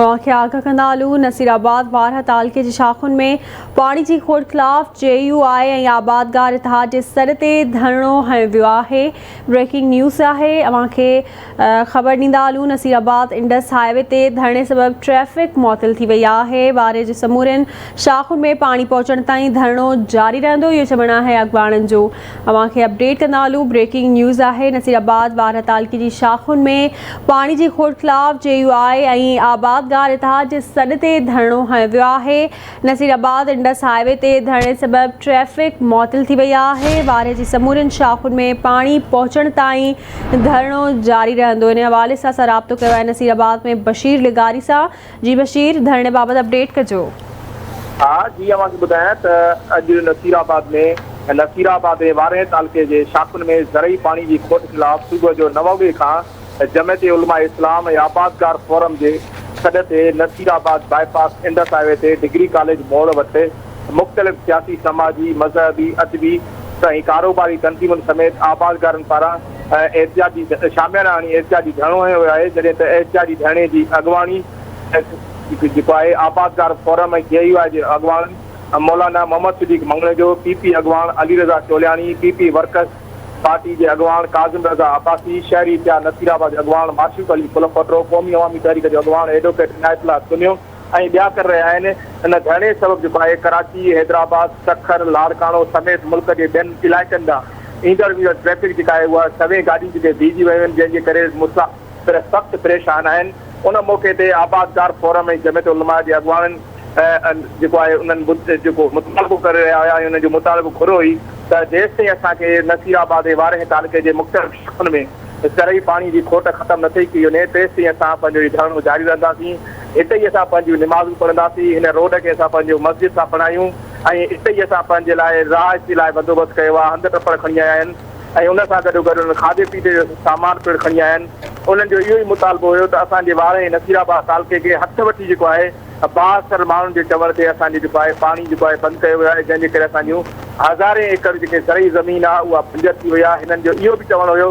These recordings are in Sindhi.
اوهان کي آگاهه ڪندا هلون نصير آباد وارهه تعلقي جي شاخن ۾ پاڻي جي کوٽ خلاف جي يو آء ۽ آبادگار اتحاد جي سڏ تي ڌرڻو هنيو ويو آهي بريڪنگ نيوز آهي اوهان کي خبر ڏيندا هلون نصير آباد انڊس هاء وي تي ڌرڻي سبب ٽريفڪ معطل ٿي وئي آهي وارهه جي سمورين شاخن ۾ پاڻي پهچڻ تائين ڌرڻو جاري رهندو اهو چوڻ آهي اڳواڻن جو اوهان کي اپڊيٽ ڪندا هلون بريڪنگ نيوز آهي نصير آباد وارهه تعلقي جي شاخن ۾ پاڻي جي کوٽ خلاف جي يو آء ۽ آبادگار اتحاد جي سڏ تي ڌرڻو هنيو ويو آهي نصير آباد انڊس هاء وي تي ڌرڻي سبب ٽريفڪ معطل ٿي وئي آهي وارهه جي سمورين شاخن ۾ پاڻي پهچڻ تائين ڌرڻو جاري رهندو ان حوالي سان اسان رابطو ڪيو آهي نصير آباد ۾ بشير لغاري سان جي بشير ڌرڻي بابت اپڊيٽ ڪجو. ها جي اوهان کي ٻڌايان ته اڄ نصير آباد ۾ نصير آباد ۽ وارهه تعلقي جي شاخن ۾ زرعي پاڻي جي کوٽ خلاف صبح جو نو وڳي کان جمعيت علماء اسلام ۽ آبادگار فورم جي سڏ تي Nasirabad bypass Indus highway تي ڊگري ڪاليج موڙ وٽ مختلف سياسي، سماجي، مذهبي، ادبي ۽ ڪاروباري تنظيمن سميت آبادگارن پاران احتجاجي شاميانا هڻي احتجاجي ڌرڻو هنيو ويو آهي جڏهن ته احتجاجي ڌرڻي جي اڳواڻي جيڪو آهي آبادگار فورم ۽ جي يو آء جي اڳواڻن مولانا محمد صديق مڱڻيجو، پي پي اڳواڻ Ali Raza Choliani, P P workers party جي اڳواڻ ڪاظم رضا عباسي، شهري اتحاد نصير آباد جو اڳواڻ معشوق علي ڦلپوٽو، قومي عوامي تحريڪ جو اڳواڻ ايڊووڪيٽ عنايت الله تنيو ۽ ٻيا ڪري رهيا آهن. ان ڌرڻي سبب جيڪو آهي ڪراچي، حيدرآباد، سکر، لاڙڪاڻو سميت ملڪ جي ٻين علائقن ڏانهن ايندڙ ويندڙ ٽريفڪ جيڪا آهي اها سوين گاڏيون جيڪي بيهجي ويون آهن جنهن جي ڪري مسافر سخت پريشان آهن. ان موقعي تي آبادگار فورم ۽ جمعيت علماء جي اڳواڻن جيڪو آهي انهن جيڪو مطالبو ڪري رهيا هيا ۽ انهن جو مطالبو گهرو هئي ته جيستائين اسان کي نصير آباد ۽ وارهه تعلقي جي مختلف شاخن ۾ زرعي پاڻي جي کوٽ ختم نه ٿئي ڪئي وڃي تيستائين اسان پنهنجو هي ڌرڻو جاري رهنداسين هتي ئي اسان پنهنجون نمازون پڙهنداسين هن روڊ کي اسان پنهنجو مسجد ٿا بڻايون ۽ اتي ئي اسان پنهنجي لاء رهائش جي لاء بندوبست ڪيو آهي هنڌ ٽپڙ کڻي آيا آهن ۽ ان سان گڏو گڏ انهن کاڌي پيتي جو سامان پڻ کڻي آيا آهن انهن جو اهو ئي مطالبو هيو ته اسان جي وارهه ۽ نصير آباد تعلقي کي هٿ وٺي جيڪو آهي بااثر ماڻهن جي چوڻ تي اسان جي جيڪو آهي پاڻي جيڪو آهي بند ڪيو ويو آهي جنهن جي ڪري اسان جون هزارين ايڪڙ جيڪي زرعي زمين آهي اها بنجر ٿي وئي آهي هنن جو اهو به چوڻ هيو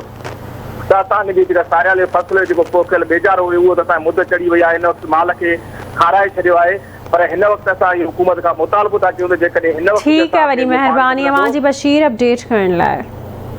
ته اسان جي جيڪا ساريالي فصل جو جيڪو پوکيل ٻيجارو هيو اهو ته اسان جي مد چڙهي وئي آهي هن وقت مال کي کارائي ڇڏيو آهي پر هن وقت اسان اهو حڪومت کان مطالبو ٿا ڪيون ته جيڪڏهن هن وقت ٺيڪ آهي وڏي مهرباني اوهان جي بشير اپڊيٽ ڪرڻ لاء.